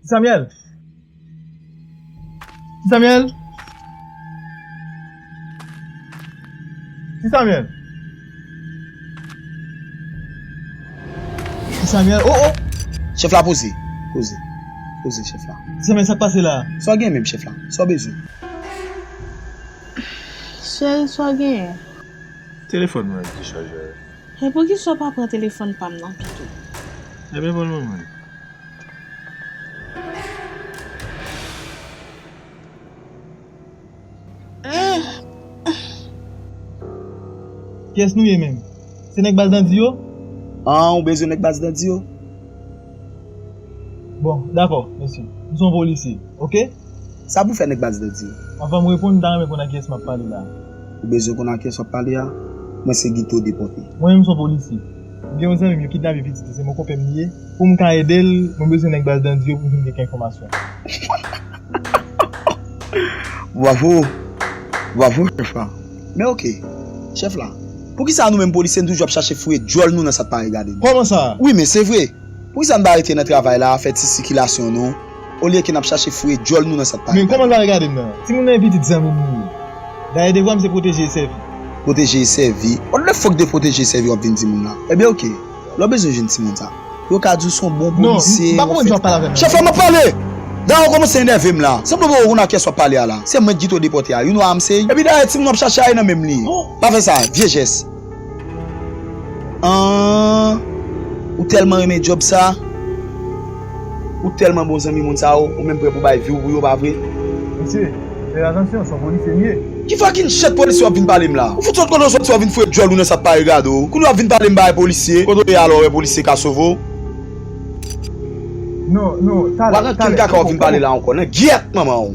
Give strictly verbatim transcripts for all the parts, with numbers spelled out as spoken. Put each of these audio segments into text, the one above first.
Ti Samuel! Ti Samuel! Ti Samuel! Ti Samuel! Oh, oh! Chèf la, poze. Poze. Poze, chèf la. Ti Samuel, sa k pase la? Sa w gen menm, chèf la? Sa w bezwen? Cheri, sa w genyen? Telefòn mwen ki chaje. E poukisa w pa pran telefòn pa m nan pito? Ebyen, bon, manman. Kiyès nou ye menm? Se nèg baz Dandi yo? An, ou bezwen nèg baz Dandi yo? Bon, dakò, mesye. M se yon polisye, oke? Sa pou fè nèg baz Dandi yo? Anvan m reponn, m ta renmen konn a kiyès m ap pale la. Ou bezwen konn a kiyès w ap pale a? Mwen se Guito Depòte. Mwen menm se yon polisye. M gen yon zanmi m, yo kidnape pitit li, se mon konpè m li ye. Pou m ka ede l, mwen bezwen nèg baz Dandi yo pou m vin gen kèk enfòmasyon. Bravo! Bravo, chèf la. Men oke, chèf la. Poukisa nou menm polisye n toujou ap chache fouye djòl nou nan sa k pa regade nou? Kòman sa? Wi, men se vre. Poukisa n pa rete nan travay la, fè ti sikilasyon nou, olye ke n ap chache fouye djòl nou nan sa k pa regade nou? Men kòman sa regade m nan? Timoun nan e pitit zanmi m li ye. Dayè devwa m se pwoteje e sèvi. Pwoteje e sèvi? What the fuck de pwoteje e sèvi w ap vin di moun la? Ebyen oke, lè w bezwen jwenn timoun sa, yo ka di w se yon bon polisye. Non, m pa konprann jan w ap pale avè m nan. Chèf la, m ap pale! Dayè w kòmanse enève m la. Sanble w poko konn a kiyès w ap pale a la. Se mwen Guito Depòte a, you know how I'm saying? Epi dayè timoun w ap chache a e nan men m li ye. Pa fè sa, vye jès. An, ou tèlman renmen djòb sa, ou tèlman bon zanmi moun sa yo, ou menm prè pou bay vi w pou yo, pa vre? Mesye, fè atansyon, se yon polisye m ye. Ki fucking shit polisye w ap vin pale m la? Ou fout sot kote w soti w ap vin fouye djòl ou nan sa k pa regade w. Kounye w ap vin pale m bagay polisye. Kote w ye alò, wè polisye ka sove w? Non, non, talè, talè. Wa gad kel kaka w ap vin pale la ankò, nan gyèt manman w.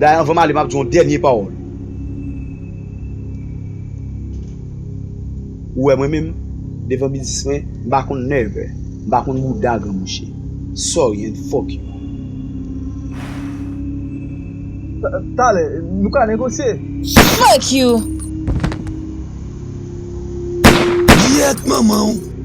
Dayè, anvan m ale, m ap di w yon dènye pawòl. Ou wè mwen menm, devan biznis mwen, m pa konn nèvè, m pa konn bouda granmouche. Sorry and fuck you. Ta-, talè, nou ka negosye. Fuck you! Gyèt manman w!